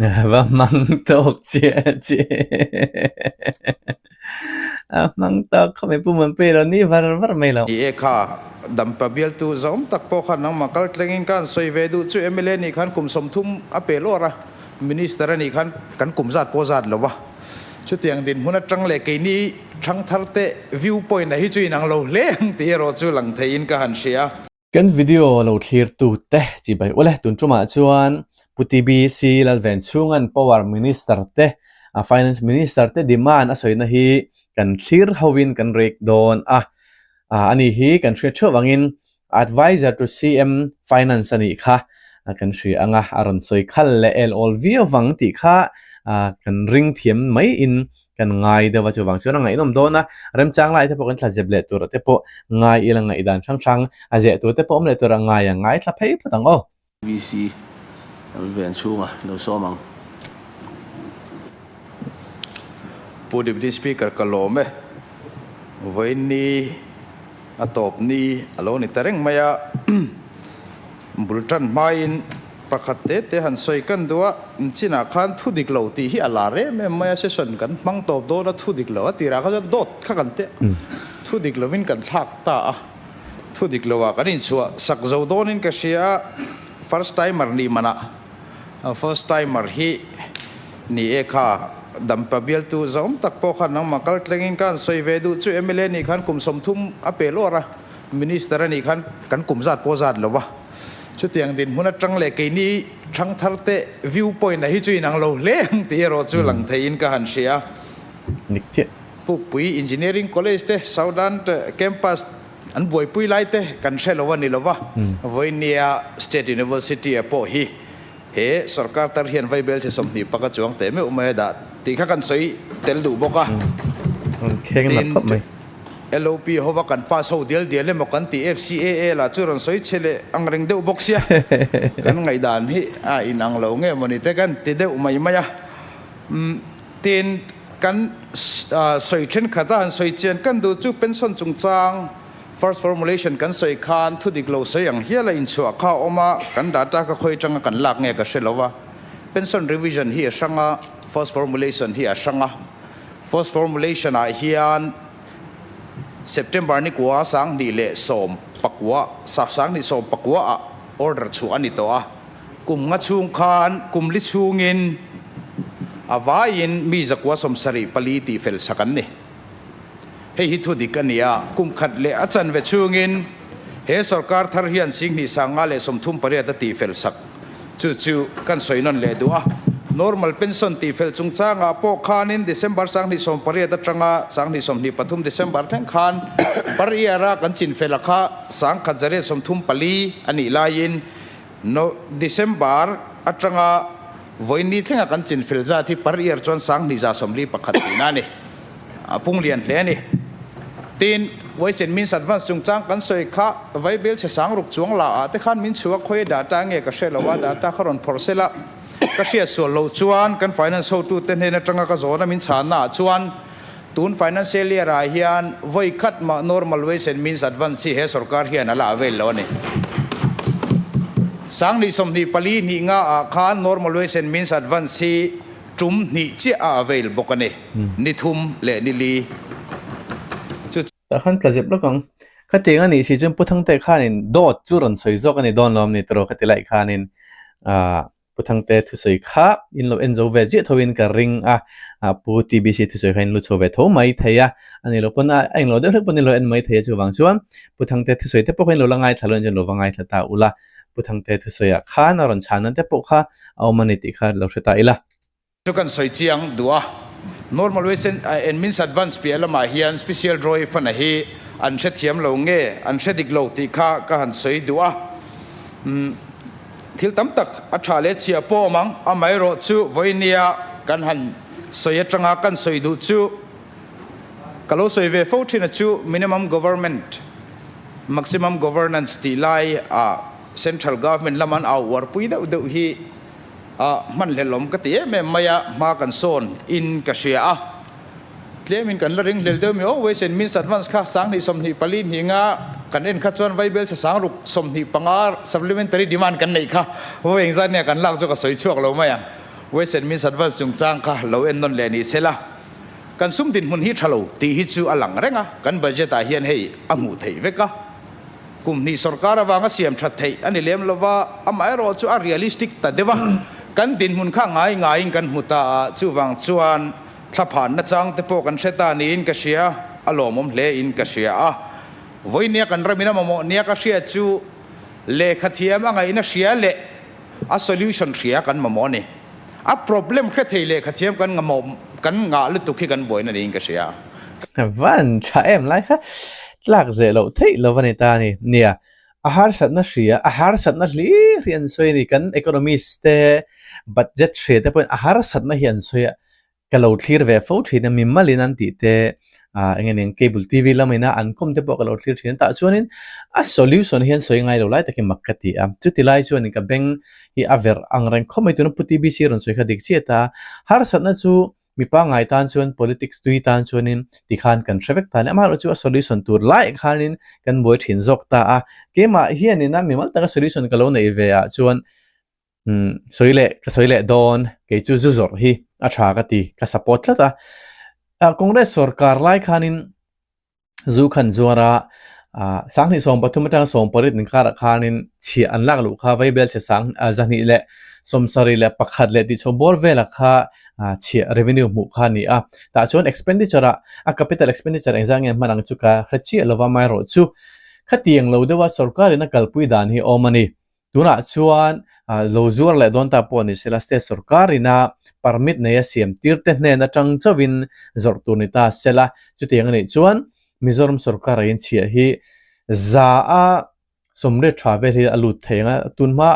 Va hmang tawk chiah chiah. A hmang tawk kha mai pu Muanpui lo ni var var mai lo. Ni e kha, Dampa bialtu zawm tak pawh khan nangmah kal tlengin ka han sawi ve duh chu mla nih khan kum 30 a pe lawr a, Minister a nih khan kan kum zat pawh zat lo va. Chutiang dinhmun atang leh keini thangthar te view point a hi chu inang lo hle ang tih erawh chu lang theiin ka han hria. Kan video lo thlir tu te chi bai ule tun tumah chuan Pu TBC Lalvenchhunga'n Power Minister te Finance Minister te demand a sawina hi kan thlir hovin kan rek dawn a, ani hi kan hriat theuh vangin Adviser to CM Finance a nih kha kan hria ang a, a rawn sawi khal leh el awl viau vang tih kha kan ring thiam maiin kan ngai deuh a, chuvang chuan a ngaihnawm dawn a, remchang lai te pawh kan thla zep leh tur ah te pawh ngai ila ngaihdan hrang hrang a zeh tur te pawh awm leh tur a ngai ang ngaithla phei phawt ang aw. VC an ven chhunga lo sawm ang. Pu Deputy Speaker ka lawm e, vawiin ni a tawp ni a lo ni ta reng mai a, bul tan hmain pakhat te te han sawi kan duh a, chinah khan thu dik lo tih hi a lar em em mai a, session kan hmang tawp dawn a thu dik lo a tirah kha chuan dawt kha kan teh thu dik lovin kan thlak ta a. Thu dik lo ah kan inchhuah sak zo dawnin ka hria a, first timer nih manah first timer hi ni e kha Dampa bialtu zawm tak pawh khan nangmah kal tlengin ka han sawi ve duh chu mla nih khan kum 30 a pe lawr a, minister a nih khan kan kum zat pawh zat lo va, chutiang dinhmun atang leh keini thangthar te view point a hi chu inang lo hle ang tih erawh chu lang theiin ka han hria. Dik chiah. Pukpui Engineering College te Southern Campus an buaipui lai te kan hre lo a ni lo va, vawinia State University a pawh hi he sorkar tar hian vaibel chhe 21 chuang teh meuh mai a dah tih kha kan sawi tel duh bawk a. Tin, LOP hova kan pass ho dial dial emaw kan tih FCAA lah chu rawn sawi chhe leh ang reng deuh bawk sia, kan ngaihdan hi a inang lo nge mawni te kan ti deuh mai mai a. Tin, kan sawi thenkhat a han sawi chian kan duh chu pension chungchang first formulation kan sawi khan thu dik lo sawi ang hial a inchhuah kha a awm a, kan data kha khawi atanga kan lak nge ka hre lo a. Pension revision hi a hrang a, first formulation hi a hrang a. First formulation ah hian September ni kua 2019, 2019 ah order chhuah a ni tawh a. Kum nga chhung khan kum li chhungin a vaiin mi 174 tih fel sak an ni. Hei hi thu dik a ni a, kum khat leh a chanve chhungin he sorkar thar hian 2538 a tih fel sak. Chu chu kan sawi nawn leh duh a. Normal pension tih fel chungchangah pawh khanin December 2018 atanga 2023 December thleng khan per year-a kan chinfela kha 1134 a nih laiin No, December atanga vawiin thlenga kan chinfel zat hi per year chuan 2141 tihna a ni. A pung lian hle a ni. Tin, Ways and Means Advance chungchang kan sawi kha vaibel chhe 6000 chuang la ah te khan min chhuak khawi data nge ka hre lo a, data kha rawn phawrh sela ka hriat sual loh chuan kan finance hotute hnen atanga ka zawna min chhanna ah chuan tun financial year ah hian vawi khat mah normal ways and means advance hi he sorkar hian a la avail lo a ni. 2024 hnih nga ah khan normal ways and means advance hi tum hnih chiah a avail bawk a ni, ni thum leh ni li chu. Tah khan tla zep lawk ang. Khatiang a nih si chuan Pu Thangte khanin dawt chu rawn sawi zawk a ni dawn lo am ni tiraw khati laih khanin ah Pu Thangte thusawi kha in lo en zo ve chiah tho in ka ring a, Pu TBC thusawi kha in lu chho ve tho mai thei a, a ni lo pawn a englo deuh hlek pawn in lo en mai thei a chuvang chuan Pu Thangte thusawi te pawh kha in lo la ngaithla lo in chuan lo va ngaithla ta ula, Pu Thangte thusawi ah khan a rawn chhan na te pawh kha a awm a ni tih kha lo hre ta ila. Chu kan sawi chiang duh a, normal ways and means advance piah lamah hian special drawing fund a hi an hrethiam lo nge an hre dik lo tih kha ka han sawi duh a. Thil tam tak a tha leh chhia pawh awm ang, amaherawh chu vawinia kan han sawi atanga kan sawi duh chu ka lo sawi ve fo thin a chu minimum government, maximum governance tih lai a central government lama an au uarpui deuh deuh hi a hman hlelawm ka ti em em mai a, hma kan sawn in ka hria a. Tlemin kan la ring hlel deuh mi aw, Ways and Means Advance kha 2024 hnih nga kan en kha chuan Vaibel chhe 625 supplementary demand kan neih kha vawi engzat nge kan lak chu ka sawi chhuak lo mai ang. Ways and Means Advance chungchang kha lo en nawn leh ni sela, kan sum dinhmun hi tha lo tih hi chu a lang reng a, kan budget ah hian hei a hmuh theih vek a. Kum hnih sorkar avanga siam that theih a ni lem lova, amaherawh chu a realistic ta deuh a, kan dinhmun kha ngai ngaiin kan hmu ta a, chuvang chuan thlaphan nachang te pawh kan hre ta niin ka hria, a lawmawm hle in ka hria a. Vawinia kan ramin a mamawh nia ka hriat chu lehkha thiam a ngaihna hria leh a solution hria kan mamawh a ni. A problem hre thei lehkha thiam kan ngamawh kan ngah lutuk hi kan buaina niin ka hria. Van tha em lai kha tlak zeh loh theih lo a ni ta a ni. Nia, a harsatna hria, a harsatna hlir hi an sawi a ni. Kan economist te budget hria te pawhin a harsatna hi an sawi a, ka lo thlir ve fo thin a, mimalin an tih te ah eng nge ning cable TV lam ina an kawm te pawh ka lo thlir thin a, tah chuanin a solution hian sawi ngai lo lai takin mak ka ti a, chuti lai chuanin ka beng hi a verh ang reng khawp mai tuna Pu TBC rawn sawi kha dik chiah ta, harsatna chu mi pangngai tan chuan politics tui tan chuanin tikhan kan hre vek ta a ni, amaherawhchu a solution tur laiah khanin kan buai thin zawk ta a, keimah hianin a mimal taka solution ka lo neih ve ah chuan Umm sawi leh ka sawi leh dawn kei chu zu zawrh hi a tha ka ti ka support tlat a ah Congress sorkar lai khanin zu khan zuar a ah sanghnih 13 atanga 18 inkarah khanin chhiah an lak luh kha vaibel chhe sang ah zahnih leh 71 leh tih chho bawr velah kha ah chhiah revenue hmuh kha a ni a tah chuan expenditure ah a capital expenditure engzah nge hman ang chu ka hre chiah lova amaherawhchu khatiang lo deuha sorkarin a kalpui dan hi a awm a ni. Tunah chuan lo zuar leh dawn ta pawh ni sela state sorkar ina permit nei a siam tir te hnen atang chauhin zawrh tur ni ta sela chutiang a nih chuan Mizoram sorkar a inchhiah hi za a sawmriat tha vel hi a lut thei ang a, tun hma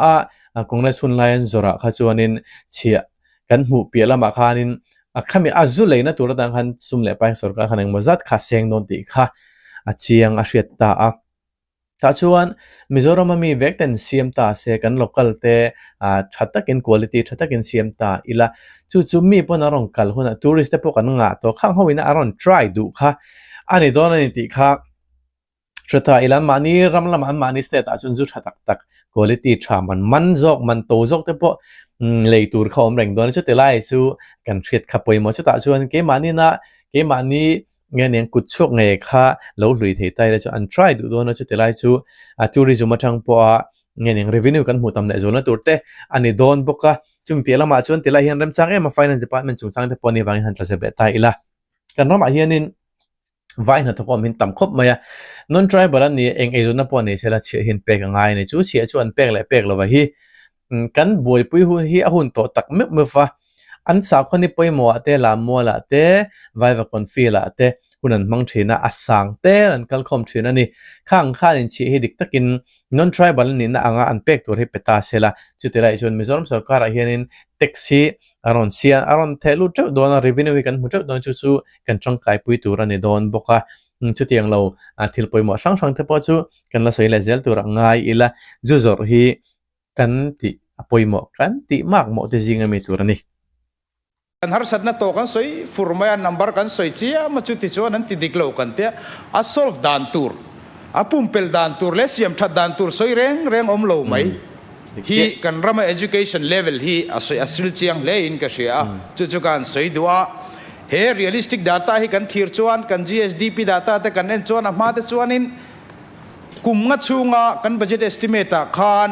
a Congress hun lai an zawrh ah kha chuanin chhiah kan hmuh piah lamah khanin a khami a zu leina tur atang khan sum leh pai sorkar khan engmaw zat kha seng dawn tih kha a chiang a hriat ta a. Tah chuan Mizoram a mi vek ten siam ta se kan local te ah tha takin quality tha takin siam ta ila chu chu mi pawn a rawn kal hunah tourist te pawh kan ngah tawh khang ho ina a rawn try duh kha a ni dawn a ni tih kha hre ta ila mahni ram lamah an mahni state ah chuan zu tha tak tak quality tha man man zawk man to zawk te pawh lei tur kha awm reng dawn a chuti lai chu kan hriat kha pawimawh chutah chuan keimahni na keimahni Nge nen kut chhuak ngei kha lo hlui thei ta ila chu an try duh dawn a chuti lai chu a tourism atang pawha nge nen revenue kan hmuh tam leh zualna tur te a ni dawn bawk a, chumi piah lamah chuan tilai hian remchang em a finance department chungchang te pawh a nih vangin han tla zep leh ta ila. Kan ramah hianin vai hnathawk awm hin tam khawp mai a, non tribal an ni eng eizawnna pawh nei sela chhiah hian pek a ngai a ni, chu chhiah chu an pek leh pek lova hi Kan buaipui hun hi a hun tawh tak meuh meuh va, an sakhaw ni pawimawhah te, Lammualah te, Vaivakawn field-ah te hun an hmang thin a, a sang te an kalkhawm thin a ni. Khang khan inchhih hi dik takin non-tribal a nihna anga an pek tur hi pe ta se la, chuti laiah chuan Mizoram sorkarah hianin tax hi a rawn siam, a rawn theh lut teuh dawn a, revenue hi kan hmu teuh dawn chu chu kan tangkaipui tur a ni dawn bawk a. Chutiang lo thil pawimawh hrang hrang te pawh chu kan la sawi leh zel tur a ngai ila, zu zawrh hi kan tih a pawimawh kan tih mak mawh te zing ami tur a ni. Kan harsatna tawh kan sawi fur mai a, number kan sawi chiam a, chuti chuan an ti dik lo kan tia, a solve dan tur, a pumpelh dan tur leh siam that dan tur sawi reng reng awm lo mai hi kan rama education level hi a sawi a sil chiang hle in ka hria a, chu chu ka han sawi duh a, he realistic data hi kan thlir chuan kan GSDP data te kan en chuan a hma te chuanin Kum nga chhunga kan budget estimate ah khan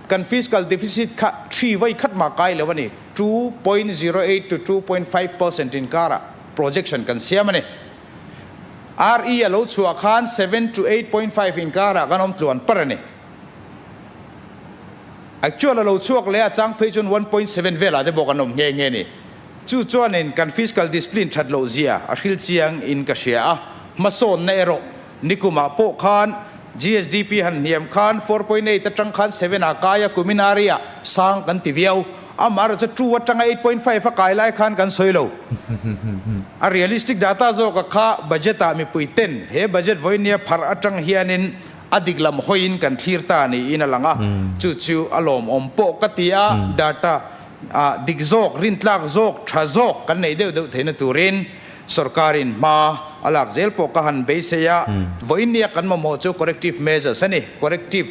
kan fiscal deficit kha thi vawi khat mah kai lo a ni, 2.08 to 2.5 percent inkarah projection kan siam a ni. RE a lo chhuah khan 7 to 8.5 inkarah kan awm tluan par a ni. Actual a lo chhuak leh a chang phei chuan 1.7 velah te pawh kan awm nghe nghe a ni. Chu chuanin kan fiscal discipline that loh zia a hril chiang in ka hria a, hmasawnna erawh Nikumah pawh khan GSDP han hniam khan 4.8 atang khan 7 ah kai a, kuminari ah sang kan ti viau. Amaherawh chu 2 atanga 8.5 a kai lai khan kan sawi lo. A realistic data zawk a kha budget ah mipui ten he budget vawinia pharh atang hianin a dik lam hawiin kan thlir ta niin a lang a, chu chu a lawmawm pawh ka ti a, data ah dik zawk, rintlak zawk, tha zawk kan neih deuh deuh theihna turin Sorkarin hma a lak zel pawh ka han beisei a, vawiin nia kan mamawh chu corrective measures a ni. Corrective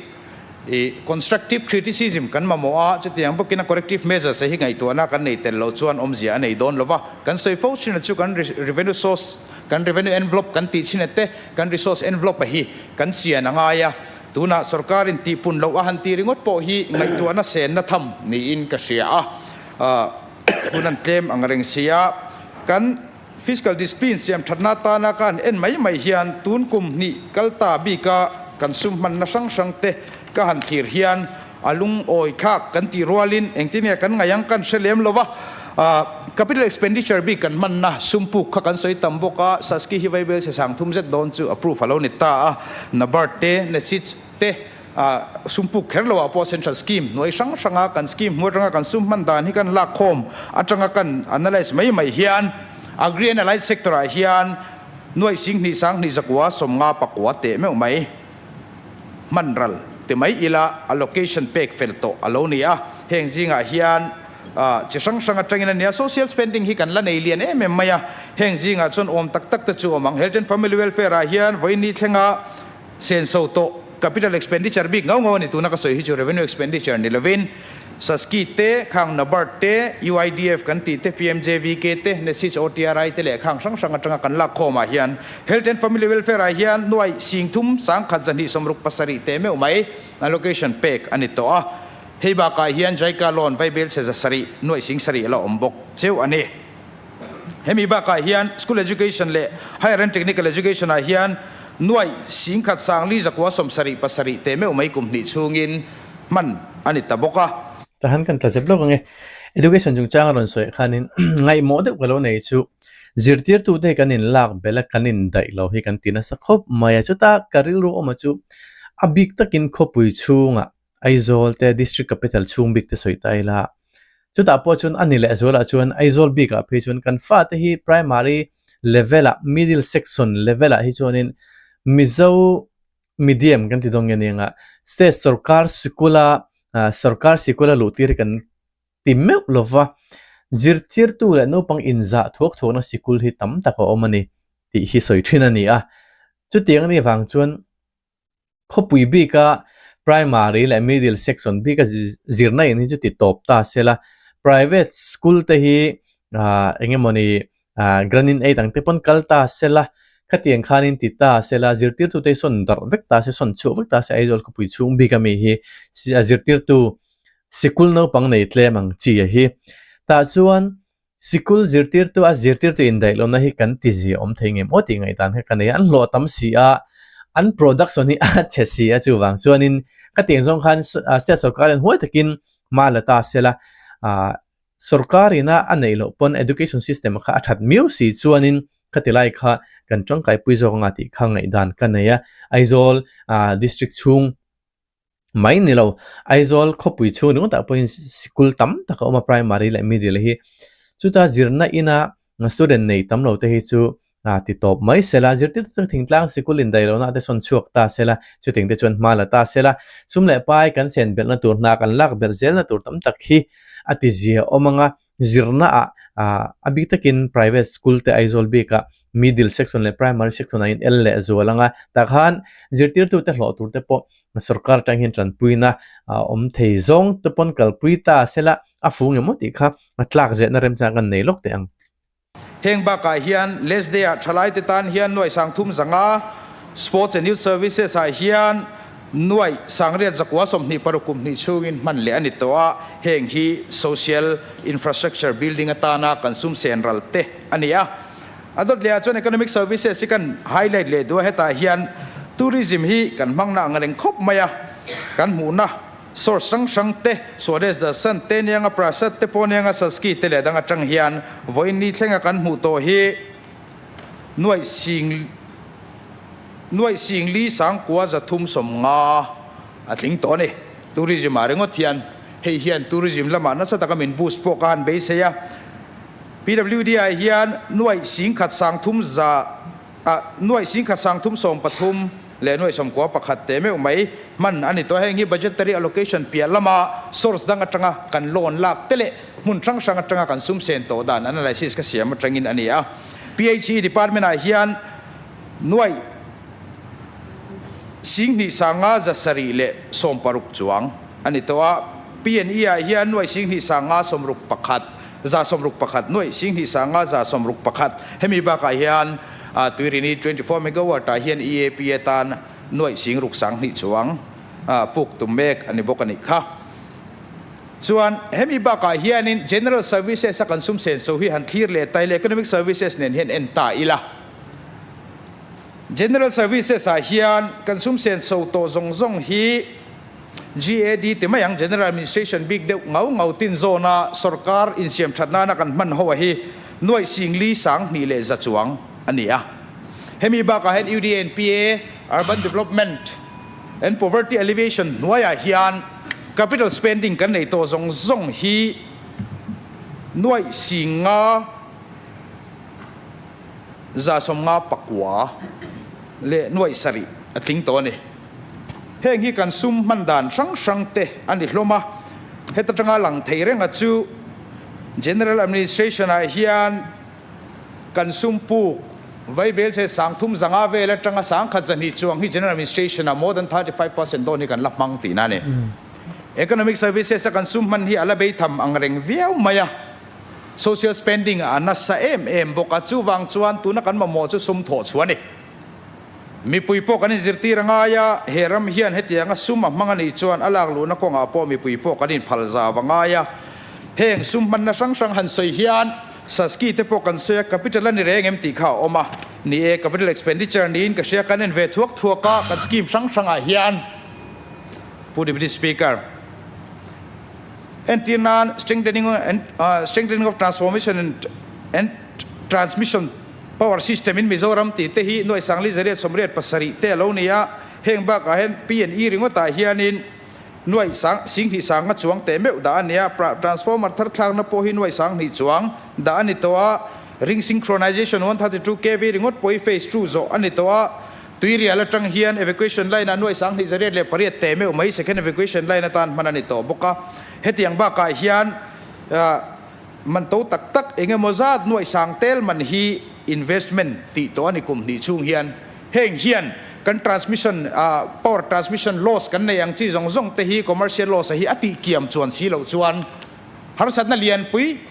I constructive criticism kan mamawh a, chutiang bawkin a corrective measures te hi ngaihtuahna kan nei tel loh chuan awmzia a nei dawn lo va. Kan sawi fo thin a chu kan revenue source, kan revenue envelope kan tih chhin a te, kan resource envelope a hi kan chian a ngai a. Tunah sorkarin tihpun loh a han tih ringawt pawh hi ngaihtuahna senna tham niin ka hria a. Hun an tlem ang reng si a, kan Fiscal discipline siam thatna atana ka han en mai mai hian tun kum hnih kal ta bika kan sum hmanna hrang hrang te ka han thlir hian a lungawi thlak kan tih rualin engtin nge kan ngaih ang kan hre lem lo va. Capital expenditure bik kan hmanna sum puk kha kan sawi tam bawk a, Saski hi Vaibel chhe sang thum zet dawn chu approve a lo ni ta a, NABARD te, NESIDS te, Sum puk kher loah pawh Central Scheme hnuai hrang hranga kan scheme hmu atanga kan sum hman dan hi kan lak khawm atanga kan analyse mai mai hian Agri and Allied Sector ah hian nuaih sing hnih sang hnih zakua sawmnga pakua teh meuh mai hman ral ti mai ila allocation pek fel tawh a lo ni a. Heng zingah hian chi hrang hrang atangin a nia. Social spending hi kan la nei lian em em mai a, heng zingah chuan awm tak tak te chu awm ang. Health and Family Welfare ah hian vawiin thlenga Senso tawh capital expenditure bik ngau ngau a ni tuna ka sawi hi chu revenue expenditure ni lovin Saski te, khang NABARD te, UIDF kan tih te, PMJVK te, NESIS OTRI te leh khang hrang hrang atanga kan lak khawmah hian Health and Family Welfare ah hian nuai singthum sangkhat zahnih sawmruk pasarih teh meuh mai allocation pek a ni tawh a. Hei bakah hian JICA loan vaibel chhe zasarih nuai singsarih a la awm bawk cheu a ni. Hemi bakah hian School Education leh Higher and Technical Education ah hian nuaih singkhat sangli zakua sawmsarih pasarih teh meuh mai kum hnih chhungin hman a ni ta bawk a. Tahan kan tla zep lawk ange. Education chungchang a rawn sawi khanin ngaihmawh deuh ka lo nei chu zirtirtute hi kan inlak belh a, kan indaih lo hi kan ti nasa khawp mai a. Chuta ka rilru awma chu a bik takin khawpui chhungah Aizawl te District Capital chhung bik te sawi ta ila, chutah pawh chuan a ni leh zualah chuan Aizawl bikah phei chuan kan fate hi Primary level ah Middle Section level ah hi chuanin Mizo medium kan ti dawn nge nia State sawrkar sikula sawrkar sikula luh tir hi kan ti meuh lova, zirtirtu leh naupang inzah thuak thuakna sikul hi tam tak a awm a ni tih hi sawi thin a ni a, chutiang a nih vang chuan Khawpui bika primary leh middle section bika zirna in hi chu ti tawp ta sela, private school te hi ah eng emawni ah grant in aid ang te pawn kal ta sela, khatiang khanin ti ta sela, zirtirtu te hi sawn darh vek ta se, sawn chhuah vek ta se Aizawl khawpui chhung bik ami hi zirtirtu sikul naupang nei tlem ang chi a hi. Tah chuan Sikul zirtirtu a zirtirtu indaihlohna hi kan ti zia awm thei ngem aw tih ngaihdan kha ka nei a, an hlawh tam si a, an production hi a chhe si a chuvang chuanin ka tiang zawng khan state sorkar hian huai takin hma la ta sela, ah sorkar ina a neih loh pawn education system kha a that miau si chuanin khati lai kha kan tangkaipui zawk anga tih kha ngaihdan ka nei a, Aizawl ah district chhung. Mai ni lo, Aizawl khawpui chhung ringawtah pawhin sikul tam tak a awm a, primary leh middle hi. Chuta zirna ina student nei tam lo te hi chu ti tawp mai sela, zirtirtu chu thingtlang sikul indaih lohna te sawn chhuak ta sela, chuting te chuan hma la ta sela, sum leh pai kan sen belhna tur hna kan lak belh zelna tur tam tak hi a ti zia awm ang a, zirna ah a bik takin private school te Aizawl bikah middle section leh primary section ah in el leh zual ang a, tah khan zirtirtute hlawh tur te pawh Sorkar atang hian tanpuina a awm thei zawng te pawn kalpui ta sela a fu ngemaw tih kha a tlak zehna remchang kan nei lawk teh ang. Heng bakah hian Les Day-ah thalaite tan hian nuaih sang thum zanga Sports and Youth Services ah hian nuaih sangriat zakua 26 kum hnih chhungin hman leh a ni tawh a, heng hi social infrastructure building atana kan sum sen ral te a ni a. A dawt leh ah chuan economic services hi kan highlight leh duh a, hetah hian tourism hi kan hmang na ang reng khawp mai a, kan hmuhna source hrang hrang te, Swadesh Darshan te, Nianga Prasad te pawh Nianga Saski te leh dang atang hian vawiin ni thlenga kan hmuh tawh hi nuaih sing nuaih sing li sangkua 350 a tling tawh a ni. Tourism ah ringawt hian hei hian tourism lamah nasa taka min boost pawh ka han beisei a. PWD ah hian nuaih singkhat sangthum za ah nuaih singkhat sangthum 13 leh nuaih 91 teh meuh mai hman a ni tawh. Heng hi budgetary allocation piah lama source dang atanga kan loan lak te leh hmun hrang hrang atanga kan sum sen tawh dan analysis ka siam atangin a ni a. PHE department ah hian nuaih. 27,660 chuang a ni tawh a. P&E ah hian nuaih 2561, 161, nuaih 25,161. Hemi bakah hian Tuirini 24 megawatt ah hian EAP atan nuaih 62,000 chuang puk tum mek a ni bawk a nih kha. Chuan hemi bakah hianin General Services a kan sum senso hi han thlir leh ta ila, Economic Services nen hian en ta ila. General Services ah hian kan sum senso tawh zawng zawng hi GAD ti mai ang, General Administration bik deuh ngau ngau tin zawna sorkar insiam that nana kan hman ho a hi nuaih 41,100 chuang a ni a. Hemi bakah hian UDNPA, Urban Development and Poverty Alleviation hnuaiah hian Capital spending kan nei tawh zawng zawng hi nuaih 559 leh nuaih 7 a tling tawh a ni. Heng hi kan sum hman dan hrang hrang te a ni hlawm a, heta tanga lang thei renga chu General Administration ah hian Kan sum puk Vaibelchhe 3500 vel atanga 1102 chuang hi General Administration ah more than 35% dawn hi kan la hmang tihna a ni. Economic Services a kan sum hman hi a la bei tham ang reng viau mai a, social spending a nasa em em bawk a, chuvang chuan tuna kan mamawh chu sum thawh chhuah a ni. Mipui pawh kan inzirtir a ngai a, he ram hian hetianga sum a hmang a nih chuan a lak luhna kawngah pawh mipui pawh kan inphal zau a ngai a. Heng sum hmanna hrang hrang han sawi hian Saski te pawh kan sawi a, capital a ni reng em tih kha a awm a. Ni e, capital expenditure niin ka hria, kan en ve thuak thuak a, kan scheme hrang hrangah hian Pu Deputy Speaker, entir nan strengthening and strengthening of transformation and transmission Power system in Mizoram tih te hi nuaih 4,087 te a lo ni a, heng bakah hian P and E ringawtah hianin nuaih sang 25 nga chuang teh meuh dah a ni a, transformer thar thlakna pawh hi nuaih 20 chuang dah a ni tawh a, ring synchronization 132 kv ringawt pawh hi phase 2 zawh a ni tawh a, Tuirial atang hian evacuation line ah nuaih 28 teh meuh mai second evacuation line atan hman a ni tawh bawk a, hetiang bakah hian Man to tak tak eng emaw zat nuaih sang tel man hi investment tih tawh a ni kum hnih chhung hian. Heng hian kan transmission power transmission loss kan nei ang chi zawng zawng te hi commercial loss a hi a tih kiam chuan si loh chuan harsatna lianpui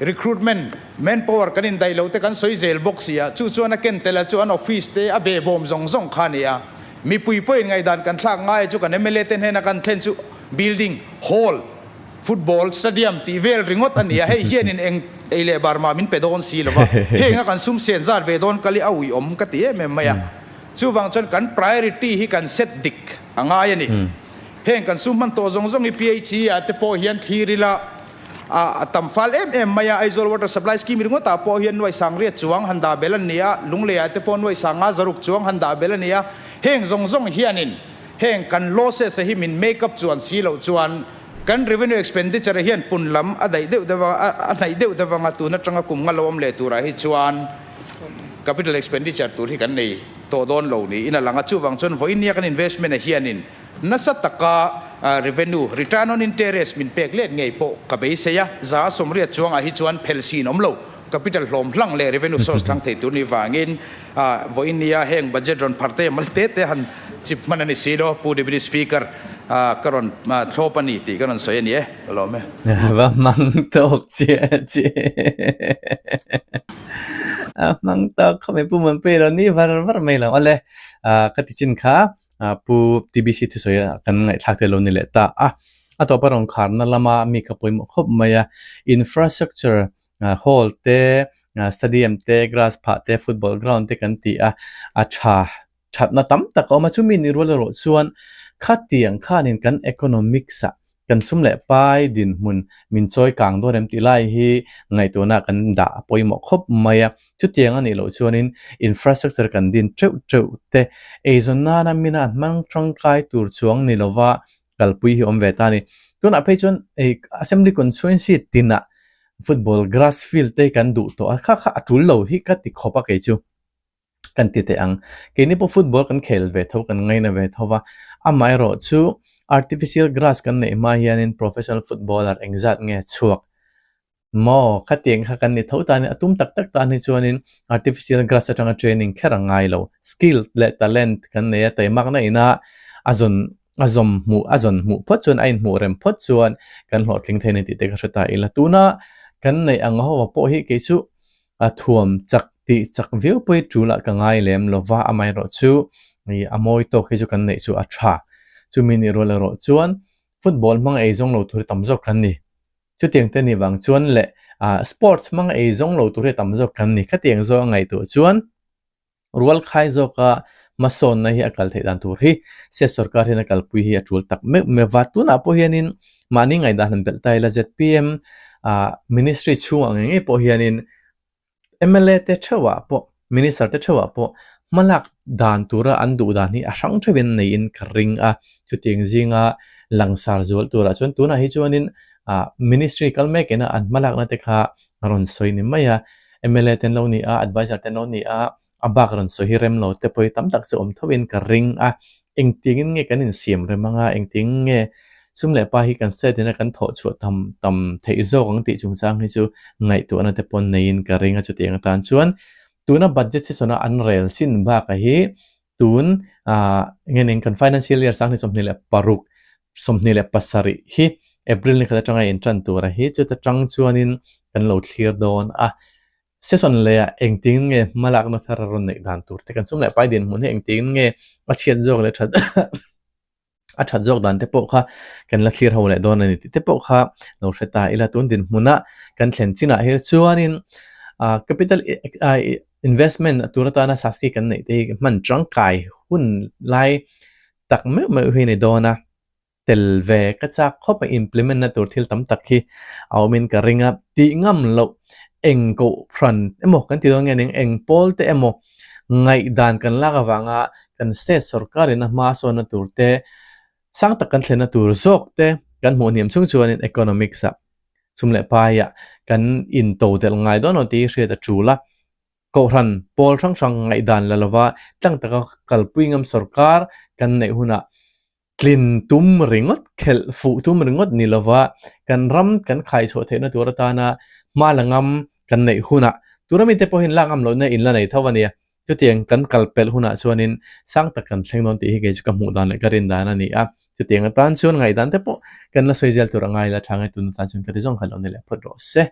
recruitment manpower kan indaih loh te kan sawi zel bawk si a, chu chuan a ken tel a chu an office te a behbawm zawng zawng kha a ni a. Mipui pawhin ngaihdan kan thlak ngai a chu kan mla te hnena kan thlen chu building hall Football stadium tih vel ringawt a ni a, hei hianin eng ei leh bar mah min pe dawn si lo va, heng a kan sum sen zat ve dawn kal hi a uiawm ka ti em em mai a. Chuvang chuan kan priority hi kan set dik a ngai a ni. Heng kan sum hman tawh zawng zawng hi PHE ah te pawh hian thlir ila a tam fal em em mai a, Aizawl Water Supply Scheme ringawtah pawh hian nuaih 80 chuang han dah bel a ni a, Lunglei ah te pawh nuaih 560 chuang han dah bel a ni a, heng zawng zawng hianin heng kan losses a hi min make up chuan si loh chuan Kan revenue expenditure hian pun lam a daih deuh deuh a, a hnaih deuh deuh anga tun atanga kum nga lo awm leh turah hi chuan capital expenditure tur hi kan nei tawh dawn lo niin a lang a. Chuvang chuan vawiin nia kan investment ah hianin nasa taka revenue return on interest min pek let ngei pawh ka beisei a, 80% chuangah hi chuan phel sin awm lo capital hlawm hlang leh revenue source hlang thei tur ni vangin vawiin nia heng budget rawn phar te mal te te han chip hman a ni si lo Pu Deputy Speaker. Ka rawn thlawp a ni tih ka rawn sawi a ni e, ka lawm e. Va hmang tawk chiah chiah. A hmang tawk kha mai Pu Muanpui lo ni var var mai lo. Awle, ka ti chin kha Pu TBC thusawi a kan ngaihthlak te lo ni leh ta a. A tawpa rawn kharna lama mi kha pawimawh khawp mai a. Infrastructure hall te, stadium te, grass phah te, football ground te kan ti a, a tha Thatna tam tak a awm a, chumi ni rual erawh chuan khatiang khanin kan economics ah kan sum leh pai dinhmun min chawi kang dawn em tih lai hi ngaihtuahna kan dah a pawimawh khawp mai a. Chutiang a nih loh chuanin infrastructure kan din teuh teuh te eizawn nana mina hmang tangkai tur chuang ni lova kalpui hi awm ve ta a ni. Tunah phei chuan assembly constituency tinah football grass field te kan duh tawh a, kha kha a tul lo hi ka ti khawp a kei chu. kan ti teh ang. Keini pawh football kan khel ve tho, kan ngaina ve tho va, amaherawh chu artificial grass kan neih hma hianin professional footballer engzat nge chhuak? Maw, khatiang kha kan ni tho tan a tum tak tak tan hi chuanin artificial grass atanga training kher a ngai lo. Skill leh talent kan nei a, taimakna ina a zawn a zawm hmuh a zawn hmuh phawt chuan a inhmuh rem phawt chuan kan hlawhtling thei a ni tih te ka hre ta ila. Tuna kan neih ang ho pawh hi kei chu a thuam chak tih chak viau pawh hi tulah ka ngai lem lo va, amaherawhchu a mawi tawk hi chu kan neih chu a tha. Chumi nih rual erawh chuan football hmang ei zawng lo tur hi tam zawk kan ni. Chutiang te nih vang chuan leh sports hmang ei zawng lo tur hi tam zawk kan ni. Khatiang zawk a ngaihtuah chuan rual khai zawka hmasawnna hi a kal theih dan tur hi state sorkar hian a kalpui hi a tul tak meuh meuh va. Tunah pawh hianin mahni ngaihdan han belh ta ila zpm ministry chhungah ngei ngei pawh hianin mla te theuhah pawh minister te theuhah pawh hmalak dan tura an duh dan hi a hrang theuhin neiin ka ring a. Chutiang zinga langsar zual turah chuan tunah hi chuanin ministry kal mek ina an hmalakna te kha a rawn sawi ni mai a, mla te an lo ni a, advisor te an lo ni a, a bak rawn sawi hi rem lo te pawh hi tam tak chu awm tho in ka ring a, engtiangin nge kan insiam rem ang a, engtiangin nge sum leh pa hi kan state ina kan thawh chhuah tam tam theih zawk ang tih chungchang hi chu ngaihtuahna te pawh neiin ka ring a, chutiang atan chuan tuna budget session a an rel chin bakah hi tun ah nge ning kan financial year 2026 27 hi April ni khat atanga intan tura hi chuta tang chuanin kan lo thlir dawn a. Session leh ah engtin nge hmalakna thar a rawn neih dan tur te kan sum leh pai dinhmun hi engtin nge a chhiat zawk leh that a that zawk dan te pawh kha kan la thlir ho leh dawn a ni tih te pawh kha lo hre ta ila tun dinhmuna kan thlen chinah hi chuanin ah capital investment tur atana sasi kan neih te hi hman tangkai hun lai tak meuh meuh hi a ni dawn a, tel ve ka chak khawp a implement na tur thil tam tak hi a awmin ka ring a, tih ngam loh eng kohhran emaw kan ti dawn nge ning eng pawl te emaw ngaihdan kan lak avanga kan state sorkar in a hma sawnna tur te sang tak kan thlenna tur zawk te kan hmuh hniam chung chuanin economics ah sum leh paiah kan intodelh ngai dawn lo tih hi hriat a tul a. Kohhran pawl hrang hrang ngaihdan la lova tlang taka kalpui ngam sorkar kan neih hunah tlin tum ringawt, khelh fuh tum ringawt ni lova kan ram kan khaichhuah theihna tur atana hma la ngam kan neih hunah tura mite pawhin lak ngam lohna in la nei tho a nia. Chutiang kan kal pelh hunah chuanin sang tak kan thleng dawn tih hi kei chu ka hmuh dan leh ka rin dan a ni a. Chutiang atan chuan ngaihdan te pawh kan la sawi zel tur a ngai la tha ngai tun atan chuan ka ti zawng kha lo ni leh phawt rawh se.